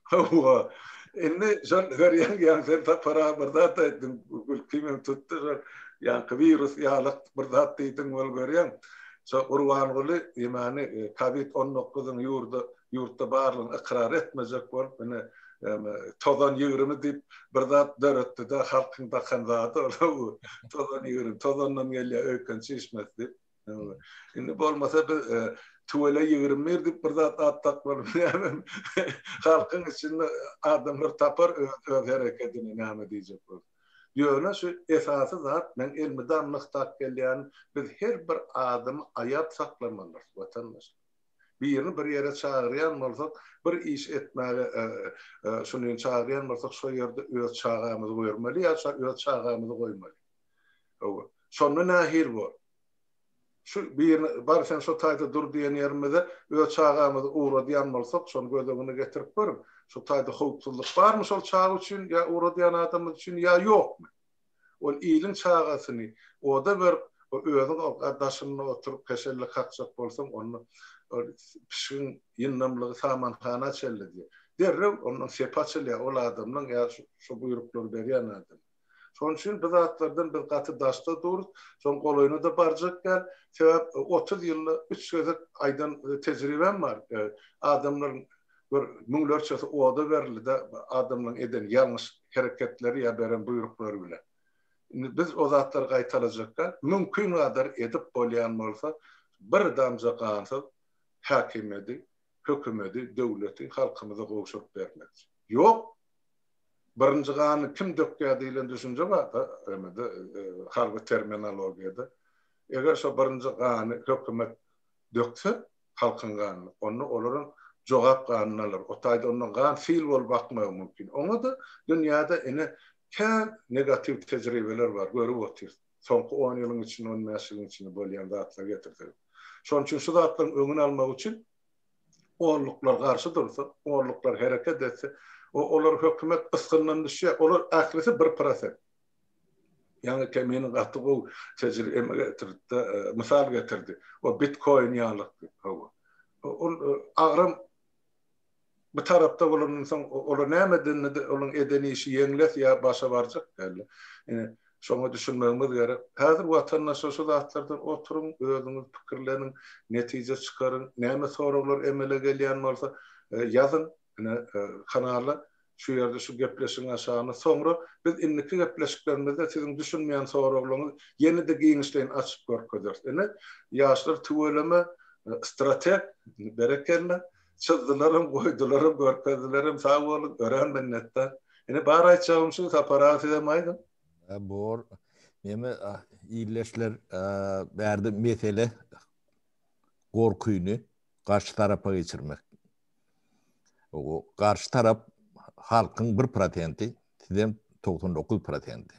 Hawa. Indi şol görýäň, ýaňy sen Sapar aga bir zat aýtdyň, gülkimem tutdy şol ýaňky wirus ýalak bir zat diýdiň ol görýäň. Şo Gurbanguly ýemany kowid on dokuzyň ýurda ýurtda barlygyny ykrar etmejek bolup ine tozan 20 diýip bir zat döretdi-de halkyň dakan zady ol tozan 20 tozandan gelýär öýken çişmesi diýip. Indi bolmasa biz tüwele 21 diýip bir zat at dakmaly näme? Halkyň içinde adamlar tapar öz, öz herekedini näme diýjek bolup. Ýöne şu esasy zat men elmydam nygtap gelýän biz her bir adamy aýap saklamalydyrys watandaşlar. Birini bir ýere çagyrýan bolsak, bir iş etmäge şuny çagyrýan bolsak şo ýerde öz çagamyzy goýmaly ýa öz çagamyzy goýmaly. Şonda nähili bor? Şu birini bar sen şo taýda dur diýen ýerimize öz çagamyzy ugradýan bolsak, şony göz öňüne getirip görüň. Şo taýda howpsuzlyk barmy şol çaga üçin ýa ugradýan adamymyz üçin ýa ýokmy? Ol iliň çagasyny oda berip, özüň daşynda oturyp heşelle kakjak bolsaň, onda ol pişigiň ýyndamlygy samanhana çenli diýýär. Derrew ondan sepi açylýar ol adamlaň ýa şo buýruklary berýän adam. Şonuň üçin bu zatlardan biz gaty daşda durus, şoň golaýyna-da barjak däl. Sebäp 30 ýylda üç gezek aýdan tejribäm bar. Adamlaryň bir müňlerçesi oda berildi-de, adamlaryň eden ýalňyş hereketleri ýa beren buýruklary bilen. Indi biz o zatlary gaýtalajak däl. Mümkingadar edip bolýan bolsa, bir damja gansyz häkimiýeti, hökümeti, döwleti halkymyza gowşuryp bermekçi. Ýok! Birinji gany kim dökýär diýlen düşünje bar-da, emede, harby terminologiýada. Eger şo birinji gany hökümet dökse, halkyň ganyny, onda olaram jogap ganyny alar. O taýda ondan gan sil bolup akmagy mümkin. Oňa-da dünýäde ine kän negatiw tejribeler bar, görüp otyrys. Soňky on ýylyň içinde, on bäş ýylyň içinde bolýan zatlary getirsek. Şonuň üçin şu zatlaryň öňüni almak üçin onluklar garşy dursa, onluklar hereket etse, olar hökümet ysgyndan düşýär. Olar ählisi bir prosent. Ýaňy Kemine gaty gowy tejribe getirdi, mysal getirdi. O bitkoin ýaly. Hawa. Ol agram Bu tarapda bolandan soň olar näme edende-de olaryň eden işi ýeňles ýa başa barjak däldi. Ine, şoňa düşünmegimiz gerek. Häzir watandaşlar şu zatlardan oturyň, özüňiz pikirleniň, netije çykaryň. Näme soraglar emele gelýän bolsa, ýazyň, ine, kanala, şu ýerde şu gepleşigiň aşagyna. Soňra biz indiki gepleşiklerimizde siziň düşünmeýän soraglaryňyzy ýene-de giňişleýin açyp görkezeris. Ine, ýaşlar tüweleme, strateg, berekella. Çyzdylaram, goýdularem, görkezdilerem sag boluň, örän minnetdar. Ine bar aýtjagym şu, Sapar aga sizem aýdyň. Bor. Neme illeşler bärde mesele gorkyny garşy tarapa geçirmek. O garşy tarap halkyň bir prosenti, sizem 99 prosenti.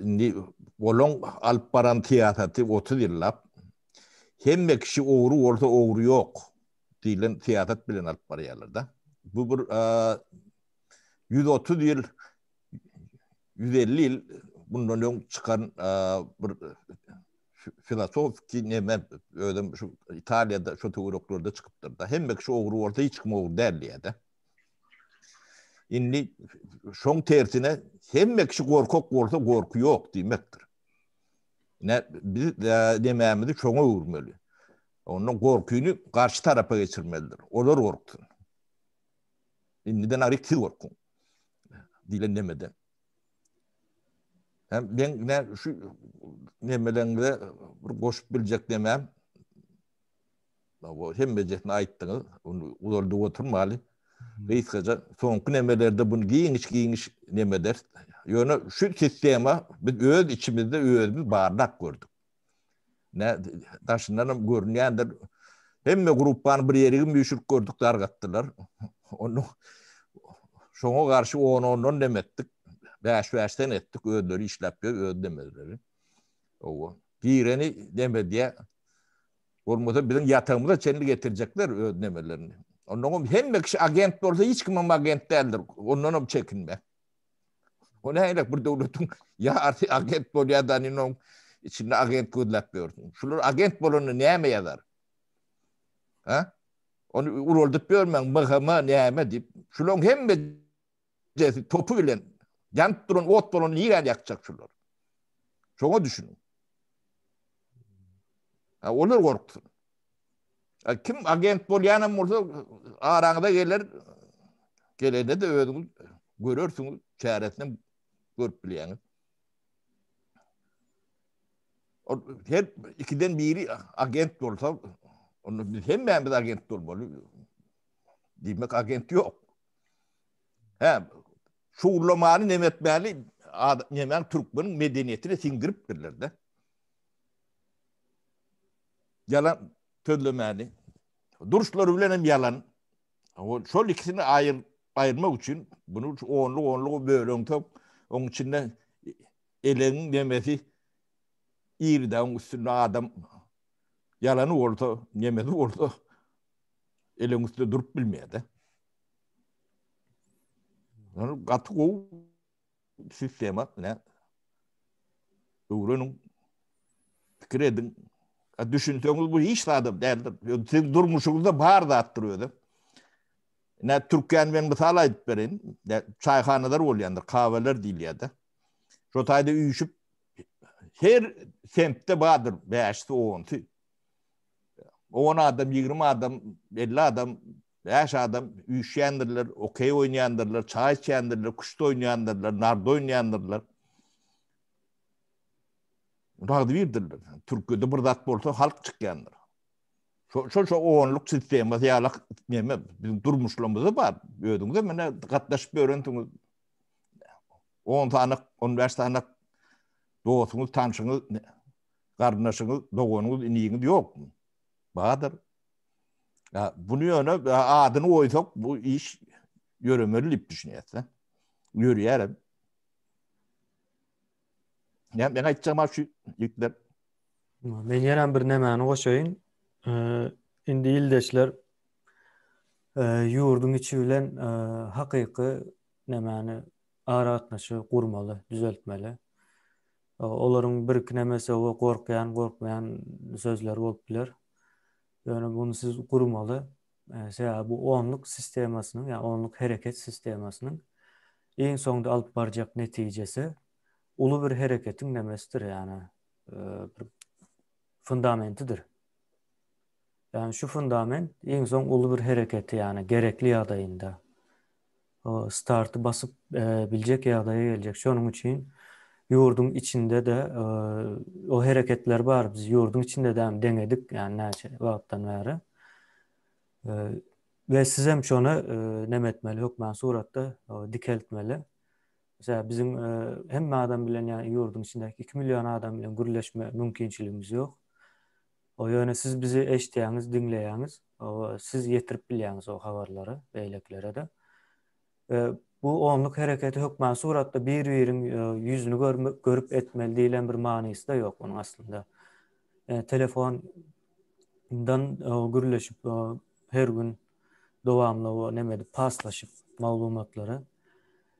Indi olaň alyp baran syýasaty 30 ýyllap hemme kişi ogry bolsa ogry ýok diýlen syýasat bilen alyp barýarlar-da. Bu bir 130 ýyl 150 ýyl bundan öň çykan bir filosofiki neme özüm şu Italiýada şu töwereklerde çykypdyr-da. Hemme kişi ogry bolsa hiç kim ogry däl diýýär-de. Indi şoň tersine hemme kişi gorkak bolsa gorky ýok diýmekdir. Ne biz demämizi şoňa öwürmeli. Ondan gorkyny garşy tarapa geçirmelidir. Olar gorksun. Indiden aryk siz gorkuň. Diýlen nemede. Hem men ne şu nemeleňize bir goşup biljek demem. Hemmejesini aýtdyňyz. Ony uzaldyp oturmaly. Gysgaça soňky nemelerde bunu giňiş-giňiş neme ederis. Ýöne şu sistema biz öz içimizde özümiz barlap gördük. Ne daşyndan hem görünýändir. Hemme gruppany bir ýere üýşürip gördük, dargatdylar. Onu şoňa garşy on-ondan neme etdik. Bäş-bäşden etdik, özleri işläp ýör, öz nemeleri. Owa. Gireni neme edýär? Bolmasa biziň ýatagymyza çenli getirjekler öz nemelerini. Ondan hemme kişi agent bolsa hiç kimem agent däldir. Ondan hem çekinme. O nähili bir döwletiň ýarysy agent bolýar da indi içinde agent gözläp ýörsün. Şular agent bolanda näme ýazar? Ha? Ony uraldyp ýörmäň, MHM näme diýip. Şularyň hemme jesi topy bilen ýanyp duran ot bolan niräni ýakjak şular? Şoňa düşüniň. Ha, olar gorksun. Ha, kim agent bolýanam bolsa araňyza geler, gelende de özüňiz görersiňiz, çäresini görüp bilýäňiz. Ol her ikiden biri agent bolsa, onda biz hemmämiz agent bolmaly. Diýmek agent ýok. Hä, şugurlamany neme etmäli, nemäň türkmeniň medeniýetine siňdiripdirler-de. Ýalan sözlemäni. Duruşlary bilen hem ýalan. Şol ikisini aýyr aýyrmak üçin bunu onluk onluk böleňsoň, oň içinde elegiň nemesi. Iri dagyň üstünde adam ýalany bolsa, nemesi bolsa eleň üstünde durup bilmeýär-de. Ýöne gaty gowy sistema, ne? Öwreniň, pikir ediň. Düşünseňiz bu hiç zadam däldir. Siziň durmuşyňyzda bar zatdyr özi. Ne Türkiýäni men mysal aýdyp bereýin. Çaýhanalar bolýandyr, kaweler diýilýär-de. Şo taýda üýşüp her semtde bardyr bäşisi, onsy. On adam, 20 adam, 50 adam, bäş adam üýşýändirler, okey oýnaýandyrlar, çaý içýändirler, küşt oýnaýandyrlar, nard oýnaýandyrlar. Agzybirdirler. Türkiýede bir zat bolsa halk çykýandyr. Şo şo şo onluk sistemasy ýalak neme biziň durmuşlarymyzda bar. Özüňiz hem mene gatnaşyp ýörensiňiz. 10 sany, 15 sany dostuňyz, tanşyňyz, garyndaşyňyz, doganyňyz, iniňiz ýokmy? Bardyr. Ya bunu ýöne adyny goýsak bu iş ýöremeli diýip düşünýäs-de. Ýörýär. Ya men aýtjagym şu ýigitler. Men ýene bir nämäni goşaýyn. Indi ildeşler ýurduň içi bilen hakyky nämäni aragatnaşygy gurmaly, düzeltmeli. Olaryň birki nemesi we gorkýan, gorkmaýan sözleri bolup biler. Ýöne muny siz gurmaly. Sebäbi bu onluk sistemasynyň, ýa onluk hereket sistemasynyň iň soňda alyp barjak netijesi uly bir hereketiň nemesidir, ýagny bir fundamentidir. Ýagny şu fundament iň soň uly bir hereketi, ýagny gerekli ýagdaýynda starty basyp biljek ýagdaýa geljek. Şonuň üçin ýurduň içinde-de o hereketler bar. Biz ýurduň içinde-de hem deňedik, ýagny näçe wagtdan bäri. We siz hem şony neme etmeli, hökman suratda dikeltmeli. Mesela biziň hemme adam bilen, ýagny ýurduň içindäki 2 million adam bilen gürleşme mümkinçiligimiz ýok. O ýöne siz bizi eşitýäňiz, diňleýäňiz. O siz ýetirip bilýäňiz o habarlary beýlekilere-de. We bu onluk hereketi hökman suratda bir-biriň ýüzüni görüp etmeli diýlen bir manysy-da ýok onuň aslynda. Telefondan gürleşip her gün dowamly neme edip paslaşyp maglumatlary.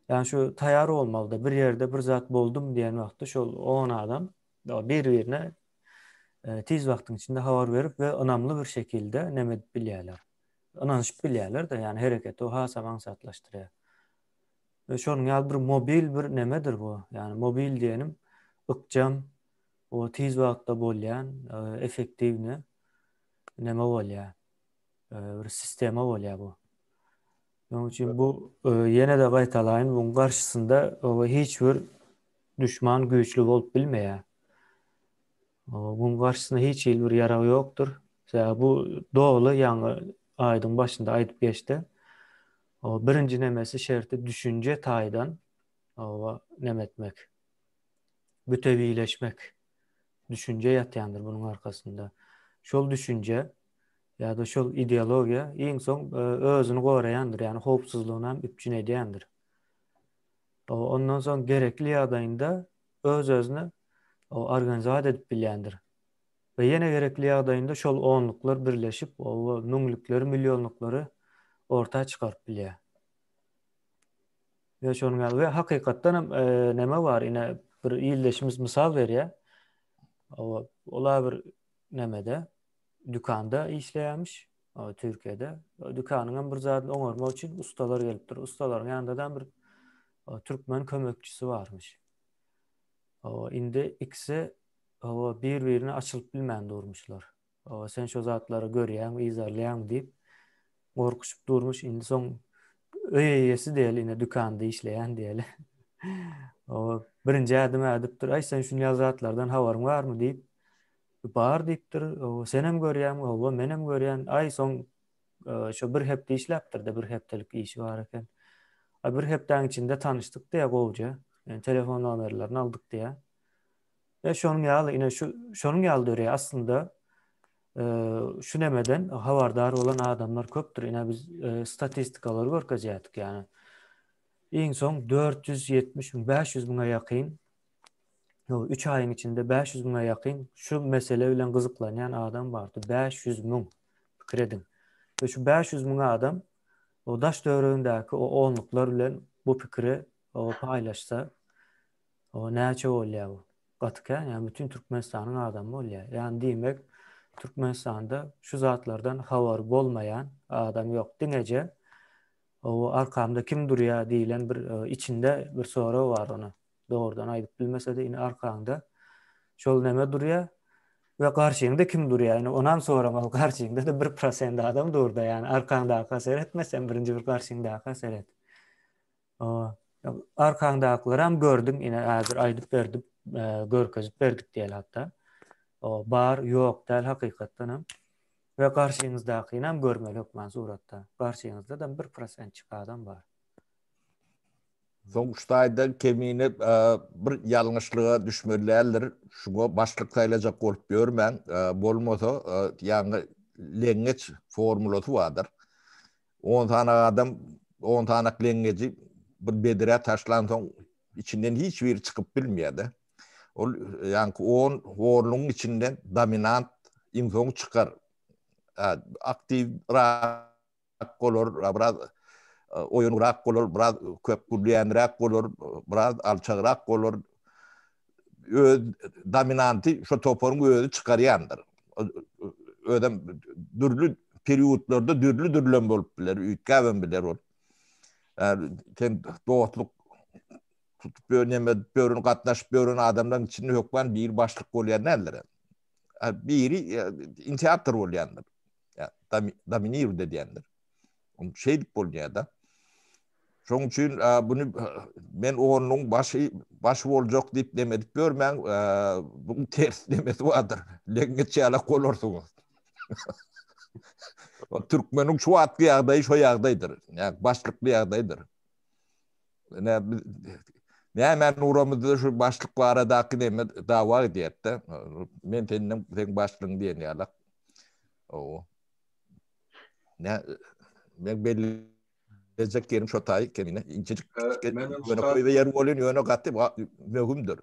Ýagny şu taýar bolmalyda bir ýerde bir zat boldum diýen wagtda şol 10 adam bir-birine tiz wagtyň içinde habar berip we ynamly bir şekilde neme edip bilýärler. Ynanyşyp bilýärler-de, ýagny hereketi o hasam aňsatlaşdyrýar. We şonuň ýaly bir mobil bir nemedir bu. Ýagny mobil diýenim ykjam, o tiz wagtda bolýan, effektiwni neme bolýar. Bir sistema bolýar bu. Şonuň üçin bu ýene-de gaýtalaýyn, buň garşysynda hiç bir düşman güýçli bolup bilmeýär. Buň garşysynda hiç hili bir ýarag ýokdur. Sebäbi bu doly ýaňy aýdyň başynda aýdyp geçdi. O birinji nemesi şerti düşünje taýdan oba neme etmek. Bütewileşmek. Düşünje ýatýandyr bunuň arkasynda. Şol düşünje ýa-da şol ideologiýa iň soň özüni goraýandyr, ýagny howpsuzlygyny hem üpjün edýändir. Ondan soň gerekli ýagdaýynda öz-özüni organizat edip bilýändir. We ýene gerekli ýagdaýynda şol onluklar birleşip, o müňlükleri, millionlyklary orta çykaryp bilýär. We şonuň ýaly we hakykatdan hem näme bar, ine bir ildeşimiz mysal berýär. Ola bir nämede dükanda işleýärmiş Türkiýede. Dükanyň hem bir zadyny oňarmak üçin ustalar gelipdir. Ustalaryň ýanynda da bir türkmen kömekçisi barmyş. Indi ikisi bir-birine açylyp bilmän durmuşlar. Sen şo zatlary görýäňmi, yzarlaýaňmy diýip gorkuşyp durmuş. Indi soň öý eýesi diýeli, ine dükanda işleýän diýeli. O birinji ädim ädipdir. Aý sen şuny ýaly zatlardan habaryň barmy diýip Bar diýipdir. Senem görýäňmi? Hawa, menem görýän. Aý, soň şo bir hepde işläpdir-de, bir hepdelik işi bar eken. Aý, bir hepdäň içinde tanyşdyk diýýär gowja. Ýani telefon nomerlerini aldyk diýýär. We şonuň ýaly, ine şu şonuň ýaly döreýär. Aslynda şu nemeden habardar bolan adamlar köpdür. Ine biz statistikalary görkezýärdik ýani. Iň soň 470 müň, 500 müňe ýakyn. Üç aýyň içinde 500 müňe ýakyn şu mesele bilen gyzyklanýan adam bardy. 500 müň. Pikir ediň. We şu 500 müň adam o daş töweregindäki o onluklar bilen bu pikiri o paýlaşsa o näçe bolýar bu? Gaty kän, ýagny bütin Türkmenistanyň adamy bolýar. Ýagny diýmek, Türkmenistanda şu zatlardan habary bolmaýan adam ýok. Diňeje o arkamda kim durýar diýlen bir e, içinde bir sorag bar ony. Dogrudan aýdyp bilmese-de indi arkaňda şol neme durýar we garşyňda kim durýar? Indi onam soramaly, garşyňda-da 1% adam dur-da, ýagny arkaňdaka seretme, sen birinji bir garşyňdaka seret. Arkaňdakylaram gördüň, ine häzir aýdyp berdik, e, görkezip berdik diýeli hatda. O bar, ýok däl hakykatdanam. We garşyňyzdakynam görmeli hökman suratda. Garşyňyzda-da bir prosentçik adam bar. Soň şu taýdan kemine e, bir ýalňyşlyga düşmeli däldir. Şuňa başlyk saýlajak bolup ýörmäň. E, bolmasa, ýaňy leňňeç formulasy bardyr. On sany adam, on sanak leňňeji bir bedrä taşlansoň, içinden hiç biri çykyp bilmeýär-de. Ol ýaňky on ornuň içinden dominant iň soňy çykar. Aktiwrak bolar, biraz oýunrak bolar, biraz köp gürleýänräk bolar, biraz alçagrak bolar. Öz dominanty şo toparyň özi çykarýandyr. Özem dürli periodlarda dürli-dürlem bolup biler, üýtgäbem biler ol. Sen dostluk tutup neme börün gatnaşyp börün adamlaryň içinde hökman biri başlyk bolýan däldir. Biri inisiator bolýandyr. Dominir edýändir. Şeýdip bolýar-da. Şonuň üçin bunu men onuň başy baş boljak diýip neme edip ýörmäň, bu ters nemesi bardyr. Leňňeç ýalak bolarsyňyz. Türkmeniň şu wagtky ýagdaýy şo ýagdaýdyr. Ýa başlykly ýagdaýdyr. Näme näme uramyzda şu başlyk baradaky neme dawa edýär-de. Men senden sen başlygyň diýen ýalak. Owo. Ne men belli Lejek ýerim şo taý kemine inçejik ýöne goýbe ýer bolýan ýöne gaty möhümdir.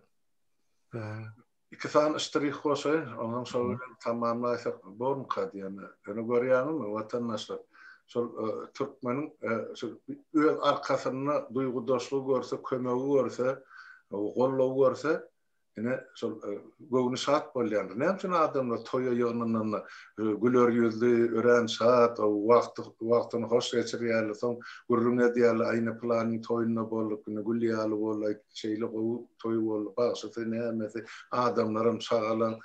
Iki sany ştrih goşaýyn, ondan şol bilen tamamlaýsak bormyka diýen. Ýöne görýäňizmi watandaşlar, şol türkmeniň şu öz arkasynda duýgudaşlygy görse, kömegi görse, goldawy görse, Ine, şol göwni şat bolýandyr. Näme üçin adamlar toýa ýygnananda güler ýüzli, örän şat, wagty wagtyny hoş geçirýärler, soň gürrüň edýärler, aý ine pylanyň toýunda bolduk, ine gül ýaly boldy, aý şeýle gowy toý boldy, bagşysy nämesi, adamlaram şagalaň,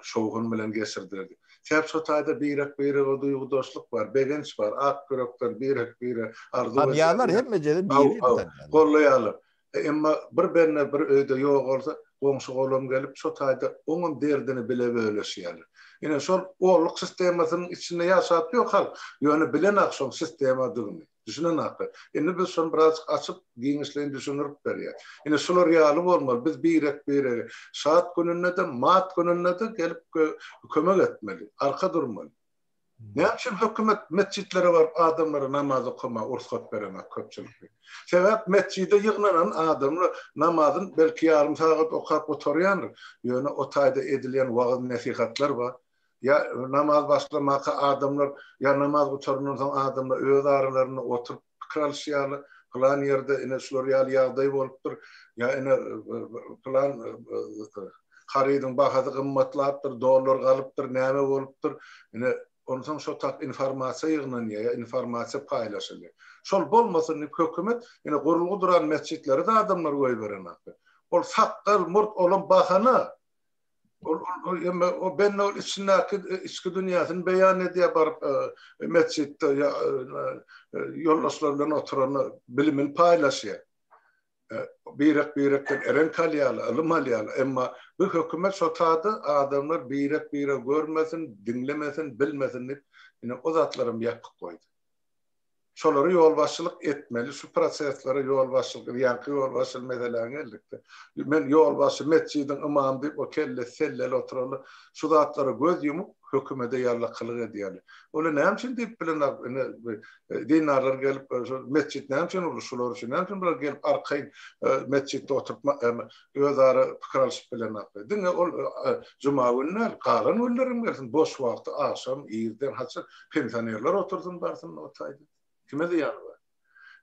şowhun bilen geçirdiler diýip. Sebäp şo taýda birek-birege duýgudaşlyk bar, begenç bar, ak ýürekden birek-birege arzuw edýärler. Tanýarlar hemmejesi biri-birini. Gollaýarlar. Emma bir bende bir öýde ýogalsa, goňşy-golam gelip, şo taýda oňam derdini bile bölüşýärler. Ine, şol olluk sistemasynyň içinde ýaşap ýok halk. Ýöne bilenak şoň sistemadygyny. Düşünenaklar. Indi biz şony birazjyk açyp, giňişleýin düşündirip berýäs. Ine, şular ýaly bolmaly. Biz birek-birege şat gününde-de, mat gününde-de gelip kömek etmeli, arka durmaly. Näme üçin hökümet metjitlere baryp adamlara namaz okamaga rugsat berenok köpçülikli? Sebäp metjide ýygnanan adamlar namazyn belki ýarym sagat okap gutarýandyr. Ýöne o taýda edilýän wagyz-nesihatlar bar. Ýa namaz başlamaka adamlar ýa namaz gutarandan soň adamlar öz aralarynda oturyp pikir alyşýarlar. Pylan ýerde ine şular ýaly ýagdaý bolupdyr. Ýa ine pylan harydyň bahasy gymmatlapdyr, dollar galypdyr, näme bolupdyr. Ine onsoň şo tap informasiýa ýygnanýar ýa informasiýa paýlaşylýar. Şol bolmasa indi hökümet ine gurulgy duran metjitleri-de adamlar goýberenok. Ol sakgal, murt olam bahana. Ol ol emme o bende ol içindäki içki dünýäsini beýan edýär baryp metjitde ýa ýoldaşlar bilen oturanda bilimini paýlaşýar. Birek-birekden reňk alýarlar, ylym alýarlar. Emma bu hökümet şo tada adamlar birek-biregi görmesin, diňlemesin, bilmesin diýip ine o zatlaram ýapyk goýdy. Şolara ýolbaşçylyk etmeli, şu proseslere ýolbaşçylyk, ýaňky ýolbaşçyly meselä geldikde. Men ýolbaşçy, metjidiň ymamy diýip o kellesi selleli oturanlar şu zatlara göz ýumup, Hökümede ýallakylyk edýärler. Ola näme üçin diýip bilenok, ine dindarlar gelip şo metjit näme üçin guruldy şular üçin, näme üçin bular gelip arkaýyn metjitde oturyp özara pikir alyşyp bilenoklar. Diňe ol juma güni däl, galan günler hem gelsin, boş wagty agşam, irden haçan pensionerler otursyn barsyn o taýda. Kime zyýany bar?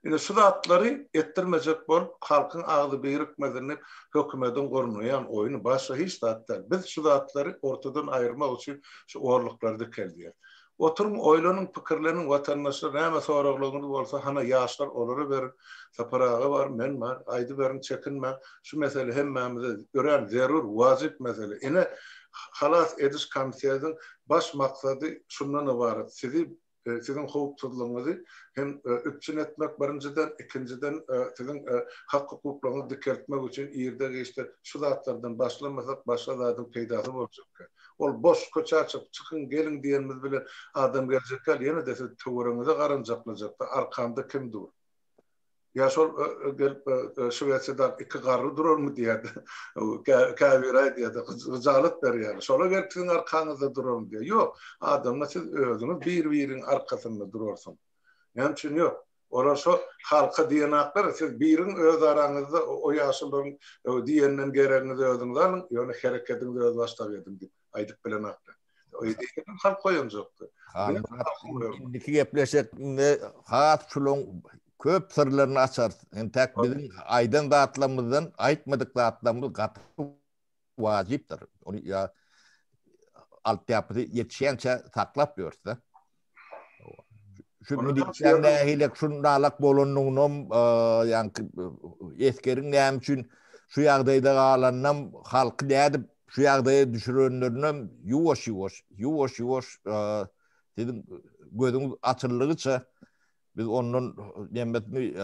Ine şu zatlary etdirmejek bolup halkyň agzy birikmesin diýip hökümediň gurnaýan oýny başga hiç zat däl. Biz şu zatlary ortadan aýyrmak üçin şu orluklary dikeldýäs. Oturyň oýlanyň pikirleniň watandaşlar näme soraglaryňyz bolsa hana ýaşlar olara beriň Sapar aga bar men bar aýdyberiň çekinmäň şu mesele hemmämize örän zerur wajyp mesele. Ine halas ediş komitetiň baş maksady şundan ybarat sizi siziň howpsuzlygyňyzy hem üpjün etmek birinjiden, ikinjiden siziň hak-hukuklaryňyzy dikeltmek üçin irde-giçde şu zatlardan başlamasak başga zadyň peýdasy boljak däl. Ol boş köçä çykyp, çykyň, geliň diýenimiz bilen adam geljek däl, ýene-de siz töweregiňize garanjaklajakda arkamda kim dur? Ýa şol gelip Şwesiýada iki garry durarmy diýýärdi. Käbiri aýdýardy, gyjalat berýärler. Şolar gelip siziň arkaňyzda durarmy diýýär. Ýok, adamlar siz özüňiz bir-biriň arkasynda durarsyň. Näme üçin ýok? Olar şo halka diýenaklar, siz biriň öz araňyzda o ýaşulularyň diýeninden geregiňizi özüňiz alyň, ýöne herekediňizi özbaşdak ediň diýip aýdyp bilenaklar. Öýde halk oýanjakdy. Indiki gepleşikde has şulaň köp syrlaryny açarys. Entäk biziň aýdan zatlarymyzdan aýtmadyk zatlarymyz gaty wajypdyr. Ony ýa altyapysy ýetişýänçä saklap ýörse. Şu milisiýaň nähili şundalak bolanlygynam, ýaňky esgeriň näme üçin şu ýagdaýda galanynam, halky nädip şu ýagdaýa düşürenlerinem ýuwaş-ýuwaş, ýuwaş-ýuwaş siziň gözüňiz açyldygyça biz ondan nemesini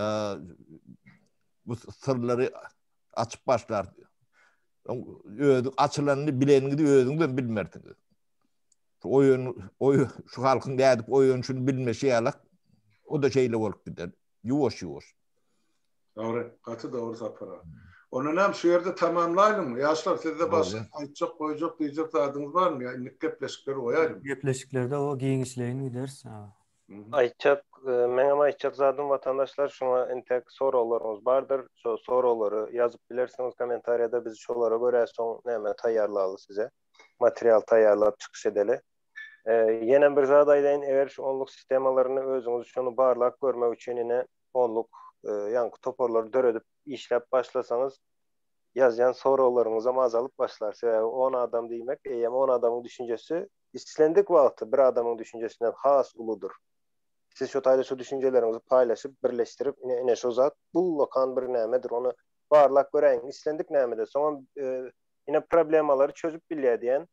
bu syrlary açyp başlarys. Özi açylanyny bileniňizi özüňizem bilmersiňiz. Şu oýun, oý, şu halkyň nädip oýanşyny bilmeşi ýalak, o-da şeýle bolup gider. Ýuwaş-ýuwaş. Dogry, gaty dogry Sapar aga. Onda näme şu ýerde tamamlaýlyňmy? Ýaşlar sizde başga aýtjak, goýjak, diýjek zadyňyz barmy ýa indiki gepleşikleri goýaýlymy? Gepleşiklerde o giňişleýin gideris. Aýtjak, meňem aýtjak zadym watandaşlar şuňa entek soraglaryňyz bardyr, şo soraglary ýazyp bilersiňiz kommentariýada biz şolara görä soň näme taýýarlaly size. Material taýýarlap çykyş edeli. Ýene bir zat aýdaýyn, eger şu onluk sistemalaryny özüňiz şony barlap görmek üçin ine onluk ýaňky toparlary döredip işläp başlasaňyz ýazýan soraglaryňyzam azalyp başlar. Sebäbi on adam diýmek eýýäm on adamyň düşünjesi islendik wagty bir adamyň düşünjesinden has uludyr. Siz şo taýda şu düşünjeleriňizi paýlaşyp, birleşdirip ine ine şo zat ullakan bir nämedir ony barlap göräýiň islendik nämede soňam ine problemalary çözüp bilýär diýen.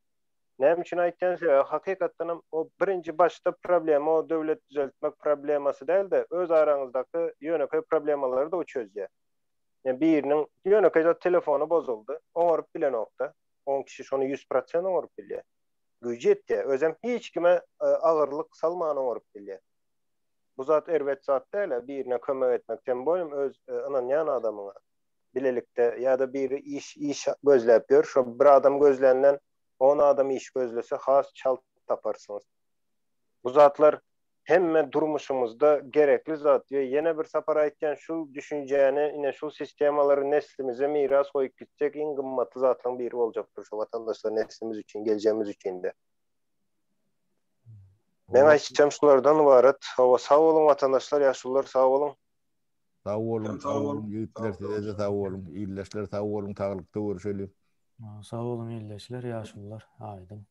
Näme üçin aýtýan sebäbi hakykatdanam o birinji başda problema o döwlet düzeltmek problemasy däl-de öz araňyzdaky ýönekeý problemalary-da o çözýär. Ýa biriniň ýönekeý zat telefony bozuldy, oňaryp bilenokda. On kişi şony 100% oňaryp bilýär. Güýji ýetýär. Özem hiç kime agyrlyk salman oňaryp bilýär. Bu zat erbet zat däl-ä, birine kömek etmek, tem bolýa öz ynanýan adamyňa. Bilelikde ýa-da biri iş iş gözläp ýör, şo bir adam gözländen on adam iş gözlese has çalt taparsyňyz. Bu zatlar hemme durmuşymyzda gerekli zat we ýene bir sapar aýtýan şu düşünjäni ine şu sistemalary neslimize miras goýup gitjek iň gymmatly zatlaryň biri boljakdyr şu watandaşlar neslimiz üçin geljegimiz üçin-de. Meň aýtjam şulardan ybarat. Hawa sag boluň watandaşlar ýaşulular sag boluň. Sag boluň, sag boluň ýigitler size-de sag boluň, ildeşler sag boluň saglykda görüşeliň. Sag boluň ildeşler, ýaşulular, aýdyň.